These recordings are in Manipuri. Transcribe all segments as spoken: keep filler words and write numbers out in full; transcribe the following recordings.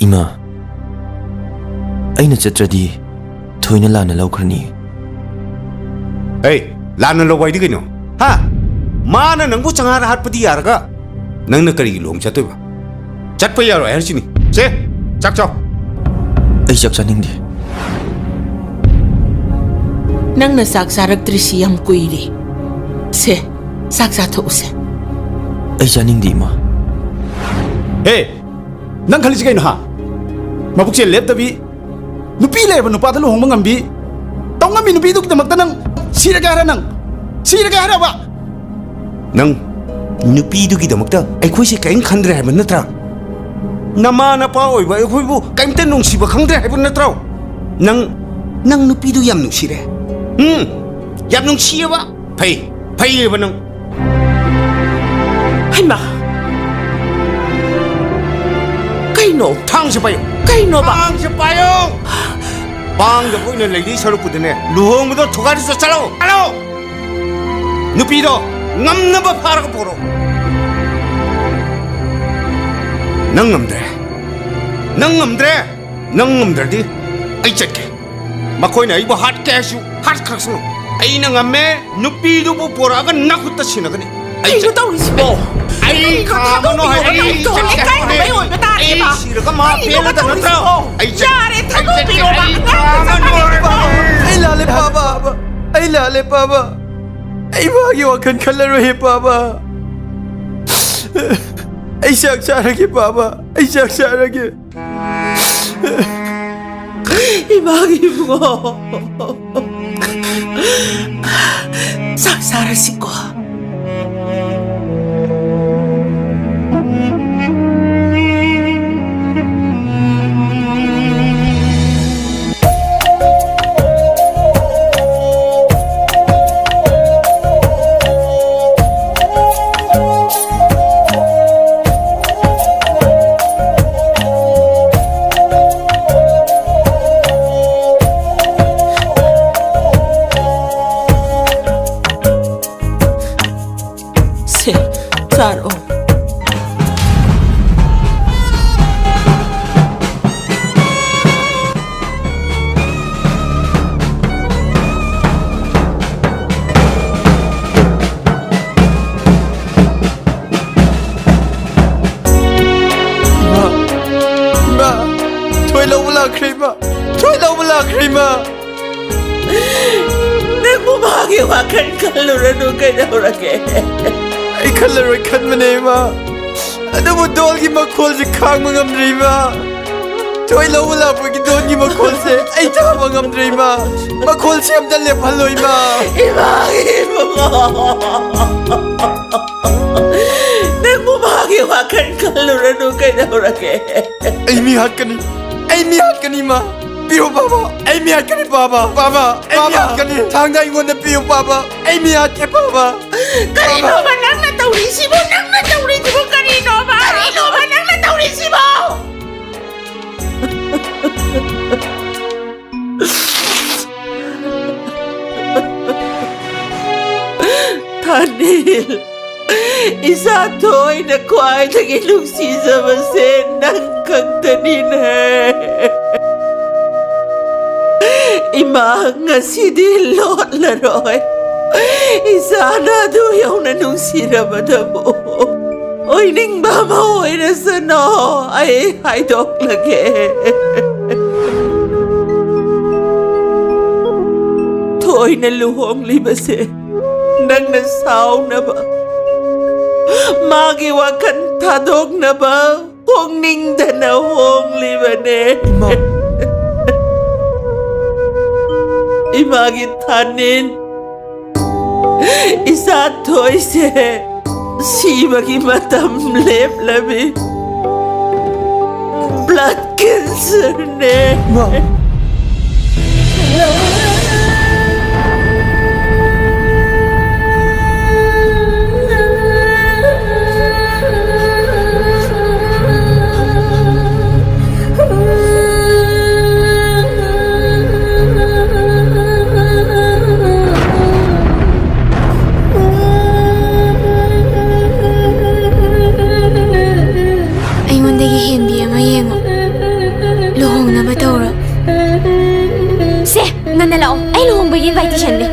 ꯏꯃꯥ, ꯑꯩꯅ ꯆꯠꯇ꯭ꯔꯗꯤ ꯊꯣꯏꯅ ꯂꯥꯟꯅ ꯂꯧꯈ꯭ꯔꯅꯤ꯫ ꯑꯩ ꯂꯥꯟꯅ ꯂꯧꯕ ꯍꯥꯏꯗꯤ ꯀꯩꯅꯣ? ꯍꯥ? ꯃꯥꯅ ꯅꯪꯕꯨ ꯆꯉꯥꯔ ꯍꯥꯠꯄꯗꯤ ꯌꯥꯔꯒ, ꯅꯪꯅ ꯀꯔꯤꯒꯤ ꯂꯨꯍꯣꯡ ꯆꯠꯇꯣꯏꯕ? ꯆꯠꯄ ꯌꯥꯔꯣꯏ ꯍꯥꯏꯔꯤꯁꯤꯅꯤ꯫ ꯁꯦ, ꯆꯥꯛ ꯆꯥꯎ꯫ ꯑꯩ ꯆꯥꯛ ꯆꯥꯅꯤꯡꯗꯦ꯫ ꯅꯪꯅ ꯆꯥꯛ ꯆꯥꯔꯛꯇ꯭ꯔꯤꯁꯤ ꯌꯥꯝ ꯀꯨꯏꯔꯦ꯫ ꯁꯦ, ꯆꯥꯛ ꯆꯥꯊꯣꯛꯎꯁꯦ꯫ ꯑꯩ ꯆꯥꯅꯤꯡꯗꯦ, ꯏꯃꯥ꯫ ꯍꯦ, ꯅꯪ ꯈꯜꯂꯤꯁꯤ ꯀꯩꯅꯣ, ꯍꯥ? ꯃꯕꯨꯛꯆꯦꯜ ꯂꯦꯞꯇꯕꯤ, ꯅꯨꯄꯤ ꯂꯩꯔꯕ ꯅꯨꯄꯥꯗ ꯂꯨꯍꯣꯡꯕ ꯉꯝꯕꯤ, ꯇꯧ ꯉꯝꯃꯤ ꯅꯨꯄꯤꯗꯨꯒꯤꯗꯃꯛꯇ ꯅꯪ ꯁꯤꯔꯒꯦ ꯍꯥꯏꯔ? ꯅꯪ ꯁꯤꯔꯒꯦ ꯍꯥꯏꯔꯕ? ꯅꯪ ꯅꯨꯄꯤꯗꯨꯒꯤꯗꯃꯛꯇ ꯑꯩꯈꯣꯏꯁꯦ ꯀꯔꯤꯝ ꯈꯟꯗ꯭ꯔꯦ ꯍꯥꯏꯕ ꯅꯠꯇ꯭ꯔꯥ? ꯅꯃꯥ ꯅꯄꯥ ꯑꯣꯏꯕ ꯑꯩꯈꯣꯏꯕꯨ ꯀꯔꯤꯝꯇ ꯅꯨꯡꯁꯤꯕ ꯈꯪꯗ꯭ꯔꯦ ꯍꯥꯏꯕ ꯅꯠꯇ꯭ꯔꯣ? ꯅꯪ, ꯅꯪ ꯅꯨꯄꯤꯗꯨ ꯌꯥꯝ ꯅꯨꯡꯁꯤꯔꯦ꯫ ꯎꯝ, ꯌꯥꯝ ꯅꯨꯡꯁꯤꯌꯦꯕ꯫ ꯐꯩ, ꯐꯩꯌꯦꯕ ꯅꯪ꯫ ꯍꯩꯃꯥ! ꯀꯩꯅꯣ? ꯊꯥꯡꯁꯦ ꯄꯥꯏꯌꯨ꯫ ꯀꯩꯅꯣꯕ? ꯊꯥꯡꯁꯦ ꯄꯥꯏꯌꯨ꯫ ꯄꯥꯡꯗꯕ ꯑꯣꯏꯅ ꯂꯩꯗꯣꯏ ꯁꯔꯨꯛꯄꯨꯗꯤꯅꯦ, ꯂꯨꯍꯣꯡꯕꯗꯣ ꯊꯨꯒꯥꯏꯔꯁꯨ ꯆꯠꯂꯣ꯫ ꯆꯠꯂꯣ! ꯅꯨꯄꯤꯗꯣ ꯉꯝꯅꯕ ꯐꯥꯔꯒ ꯄꯨꯔꯛꯑꯣ꯫ ꯅꯪ ꯉꯝꯗ꯭ꯔꯦ꯫ ꯅꯪ ꯉꯝꯗ꯭ꯔꯦ꯫ ꯅꯪ ꯉꯝꯗ꯭ꯔꯗꯤ ꯑꯩ ꯆꯠꯀꯦ꯫ ꯃꯈꯣꯏꯅ ꯑꯩꯕꯨ ꯍꯥꯠꯀꯦ ꯍꯥꯏꯁꯨ ꯍꯥꯠꯈ꯭ꯔꯁꯅꯨ꯫ ꯑꯩꯅ ꯉꯝꯃꯦ꯫ ꯅꯨꯄꯤꯗꯨꯕꯨ ꯄꯣꯔꯛꯑꯒ ꯅꯈꯨꯠꯇ ꯁꯤꯟꯅꯒꯅꯤ꯫ ꯑꯩ ꯀꯩꯅꯣ ꯆꯠ-, ꯇꯧꯔꯤꯁꯤꯕꯣ? ꯑꯩ ꯀꯩꯅꯣ ꯈꯥꯝꯃꯅꯨ ꯍꯥꯏꯕ꯫ ꯊꯥꯗꯣꯛꯄꯤꯔꯣ? ꯑꯩ ꯀꯩꯅꯣ? ꯆꯠꯀꯦ ꯍꯥꯏꯕꯅꯦ꯫ ꯂꯩꯀꯥꯏ ꯃꯩ ꯑꯣꯏꯕ ꯇꯥꯔꯦꯕ꯫ ꯑꯩ ꯁꯤꯔꯒ ꯃꯥ ꯀꯔꯤꯅꯣꯕ ꯄꯦꯜꯂꯗ ꯅꯠꯇ꯭ꯔꯣ? ꯇꯧꯔꯤꯁꯤꯕꯣ? ꯑꯩ ꯆꯠ-, ꯌꯥꯔꯦ, ꯑꯩ ꯆꯠꯀꯦ꯫ ꯊꯥꯗꯣꯛꯄꯤꯔꯣꯕ꯫ ꯑꯩ ꯈꯥꯝꯃꯅꯨ ꯍꯥꯏꯕ꯫ ꯑꯩ ꯂꯥꯜꯂꯦ, ꯄꯥꯕ꯫ ꯑꯩ ꯂꯥꯜꯂꯦ, ꯄꯥꯕ꯫ ꯑꯩ ꯃꯥꯒꯤ ꯋꯥꯈꯜ ꯈꯜꯂꯔꯣꯏꯍꯦ, ꯄꯥꯕ꯫ ꯑꯩ ꯆꯥꯛ ꯆꯥꯔꯒꯦ, ꯄꯥꯕ꯫ ꯑꯩ ꯆꯥꯛ ꯆꯥꯔꯒꯦ꯫ ꯏꯃꯥꯒꯤ ꯏꯕꯨꯡꯉꯣ꯫ ꯆꯥꯛ ꯆꯥꯔꯁꯤꯀꯣ꯫ ꯊꯣꯏ ꯂꯧꯕ ꯂꯥꯛꯈ꯭ꯔꯦ ꯏꯃꯥ꯫ ꯊꯣꯏ ꯂꯧꯕ ꯂꯥꯛꯈ꯭ꯔꯦ ꯏꯃꯥ꯫ ꯅꯪꯕꯨ ꯃꯥꯒꯤ ꯋꯥꯈꯜ ꯈꯜꯂꯨꯔꯅꯨ, ꯀꯩꯗꯧꯔꯒꯦ? ꯑꯩ ꯈꯜꯂꯔꯣꯏ ꯈꯟꯕꯅꯦ ꯏꯃꯥ꯫ ꯑꯗꯨꯕꯨ ꯗꯣꯜꯒꯤ ꯃꯈꯣꯜꯁꯦ ꯈꯥꯡꯕ ꯉꯝꯗ꯭ꯔꯦ ꯏꯃꯥ꯫ ꯊꯣꯏ ꯂꯧꯕ ꯂꯥꯛꯄꯒꯤ ꯗꯣꯜꯒꯤ ꯃꯈꯣꯜꯁꯦ ꯑꯩ ꯇꯥꯕ ꯉꯝꯗ꯭ꯔꯦ ꯏꯃꯥ꯫ ꯃꯈꯣꯜꯁꯦ ꯑꯝꯇ ꯂꯦꯞꯍꯜꯂꯣ ꯏꯃꯥ꯫ ꯏꯃꯥꯒꯤ ꯏꯕꯨꯡꯉꯣ꯫ ꯅꯪꯕꯨ ꯃꯥꯒꯤ ꯋꯥꯈꯜ ꯈꯜꯂꯨꯔꯅꯨ, ꯀꯩꯗꯧꯔꯒꯦ? ꯑꯩ ꯃꯤ ꯍꯥꯠꯀꯅꯤ꯫ ꯑꯩ ꯃꯤ ꯍꯥꯠꯀꯅꯤ ꯏꯃꯥ꯫ ꯄꯤꯌꯨ ꯄꯥꯕ꯫ ꯑꯩ ꯃꯤ ꯍꯥꯠꯀꯅꯤ ꯄꯥꯕ꯫ ꯄꯥꯕ꯫ ꯑꯩ ꯃꯤ ꯄꯥꯕ꯫ ꯍꯥꯠꯀꯅꯤ꯫ ꯊꯥꯡꯗ ꯑꯩꯉꯣꯟꯗ ꯄꯤꯌꯨ ꯄꯥꯕ꯫ ꯑꯩ ꯃꯤ ꯍꯥꯠꯀꯦ ꯄꯥꯕ꯫ ꯀꯔꯤꯅꯣꯕ ꯅꯪꯅ ꯇꯧꯔꯤꯁꯤꯕꯣ? ꯅꯪꯅ ꯇꯧꯔꯤꯁꯤꯕꯣ ꯀꯔꯤꯅꯣꯕ? ꯀꯔꯤꯅꯣꯕ ꯅꯪꯅ ꯇꯧꯔꯤꯁꯤꯕꯣ? ꯊꯥꯅꯤꯜ, ꯏꯆꯥ ꯊꯣꯏꯅ ꯈ꯭ꯋꯥꯏꯗꯒꯤ ꯅꯨꯡꯁꯤꯖꯕꯁꯦ ꯅꯪ ꯈꯛꯇꯅꯤꯅꯦ꯫ ꯏꯃꯥ, ꯉꯁꯤꯗꯤ ꯂꯣꯠꯂꯔꯣꯏ꯫ ꯏꯆꯥꯅ ꯑꯗꯨ ꯌꯧꯅ ꯅꯨꯡꯁꯤꯔꯕꯗꯕꯨ ꯑꯣꯏꯅꯤꯡꯕ ꯑꯃ ꯑꯣꯏꯔꯁꯅꯣ, ꯑꯩ ꯍꯥꯏꯗꯣꯛꯂꯒꯦ꯫ ꯊꯣꯏꯅ ꯂꯨꯍꯣꯡꯂꯤꯕꯁꯦ ꯅꯪꯅ ꯁꯥꯎꯅꯕ, ꯃꯥꯒꯤ ꯋꯥꯈꯜ ꯊꯥꯗꯣꯛꯅꯕ ꯍꯣꯡꯅꯤꯡꯗꯅ ꯍꯣꯡꯂꯤꯕꯅꯦ꯫ ꯏꯃꯥ꯫ ꯏꯃꯥꯒꯤ ꯊꯥꯅꯤꯟ, ꯏꯆꯥ ꯊꯣꯏꯁꯦ ꯁꯤꯕꯒꯤ ꯃꯇꯝ ꯂꯦꯞꯂꯕꯤ꯫ ꯕ꯭ꯂꯗ ꯀꯦꯟꯁꯔꯅꯦ꯫ ꯏꯃꯥ꯫ ꯑꯩꯉꯣꯟꯗꯒꯤ ꯍꯦꯟꯕꯤ ꯑꯃ ꯌꯦꯡꯉꯣ꯫ ꯂꯨꯍꯣꯡꯅꯕ ꯇꯧꯔꯣ꯫ ꯁꯦ, ꯉꯟꯅ ꯂꯥꯛꯑꯣ꯫ ꯑꯩ ꯂꯨꯍꯣꯡꯕꯒꯤ ꯏꯟꯚꯥꯏꯇꯦꯁꯟꯅꯦ꯫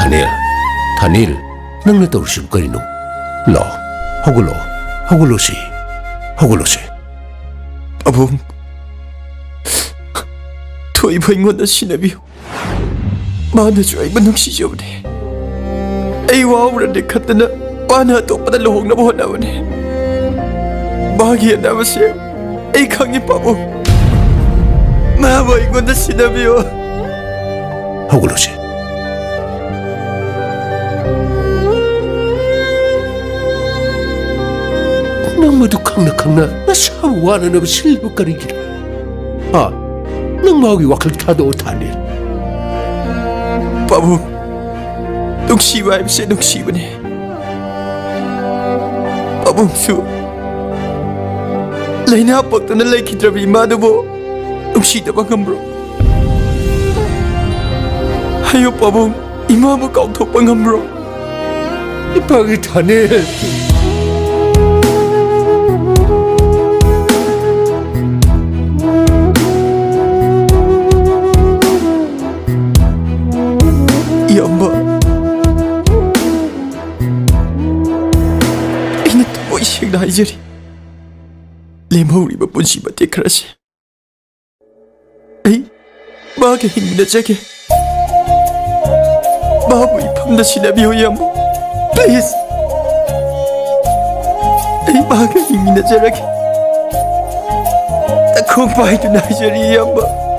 ꯊꯥꯅꯤꯜ, ꯊꯥꯅꯤꯜ, ꯅꯪꯅ ꯇꯧꯔꯤꯁꯤꯕꯨ ꯀꯔꯤꯅꯣ? ꯂꯥꯛꯑꯣ, ꯍꯧꯒꯠꯂꯣ, ꯍꯧꯒꯠꯂꯣꯁꯤ, ꯍꯧꯒꯠꯂꯣꯁꯤ꯫ ꯄꯥꯕꯨꯡ, ꯊꯣꯏꯕ ꯑꯩꯉꯣꯟꯗ ꯁꯤꯟꯅꯕꯤꯌꯨ꯫ ꯃꯥꯅꯁꯨ ꯑꯩꯕꯨ ꯅꯨꯡꯁꯤꯖꯕꯅꯦ꯫ ꯑꯩ ꯋꯥꯍꯧꯔꯗꯤ ꯈꯟꯗꯅ ꯃꯥꯅ ꯑꯇꯣꯞꯄꯗ ꯂꯨꯍꯣꯡꯅꯕ ꯍꯣꯠꯅꯕꯅꯦ꯫ ꯃꯥꯒꯤ ꯑꯅꯥꯕꯁꯦ ꯑꯩ ꯈꯪꯉꯤ, ꯄꯥꯕꯨꯡ꯫ ꯃꯥꯕꯨ ꯑꯩꯉꯣꯟꯗ ꯁꯤꯟꯅꯕꯤꯌꯨ꯫ ꯍꯧꯒꯠꯂꯨꯁꯦ꯫ ꯅꯪ ꯃꯗꯨ ꯈꯪꯅ ꯈꯪꯅ ꯅꯁꯥꯕꯨ ꯋꯥꯅꯅꯕ ꯁꯤꯜꯂꯤꯕ ꯀꯔꯤꯒꯤꯅꯣ? ꯍꯥ? ꯅꯪ ꯃꯥꯒꯤ ꯋꯥꯈꯜ ꯊꯥꯗꯣꯛꯑꯣ, ꯊꯥꯅꯦꯜ꯫ ꯄꯥꯕꯨꯡ, ꯅꯨꯡꯁꯤꯕ ꯍꯥꯏꯕꯁꯦ ꯅꯨꯡꯁꯤꯕꯅꯤ꯫ ꯄꯥꯕꯨꯡꯁꯨ ꯂꯥꯏꯅꯥ ꯄꯛꯇꯅ ꯂꯩꯈꯤꯗ꯭ꯔꯕ ꯏꯃꯥꯗꯨꯕꯨ ꯅꯨꯡꯁꯤꯗꯕ ꯉꯝꯕ꯭ꯔꯣ? ꯍꯥꯏꯌꯨ ꯄꯥꯕꯨꯡ, ꯏꯃꯥꯕꯨ ꯀꯥꯎꯊꯣꯛꯄ ꯉꯝꯕ꯭ꯔꯣ? ꯏꯄꯥꯒꯤ ꯊꯥꯅꯦꯜ꯫ ꯏꯌꯥꯝꯕ, ꯑꯩꯅ ꯊꯃꯣꯏ ꯁꯦꯡꯅ ꯍꯥꯏꯖꯔꯤ, ꯂꯦꯝꯍꯧꯔꯤꯕ ꯄꯨꯟꯁꯤ ꯃꯇꯦꯛ ꯈꯔꯁꯦ ꯑꯩ ꯃꯥꯒ ꯍꯤꯡꯃꯤꯟꯅꯖꯒꯦ꯫ ꯃꯥꯕꯨ ꯏꯐꯝꯗ ꯁꯤꯟꯅꯕꯤꯌꯨ, ꯏꯌꯥꯝꯕ꯫ Please꯫ ꯑꯩ ꯃꯥꯒ ꯍꯤꯡꯃꯤꯟꯅꯖꯔꯒꯦ꯫ ꯅꯈꯣꯡ ꯄꯥꯏꯗꯨꯅ ꯍꯥꯏꯖꯔꯤ, ꯏꯌꯥꯝꯕ꯫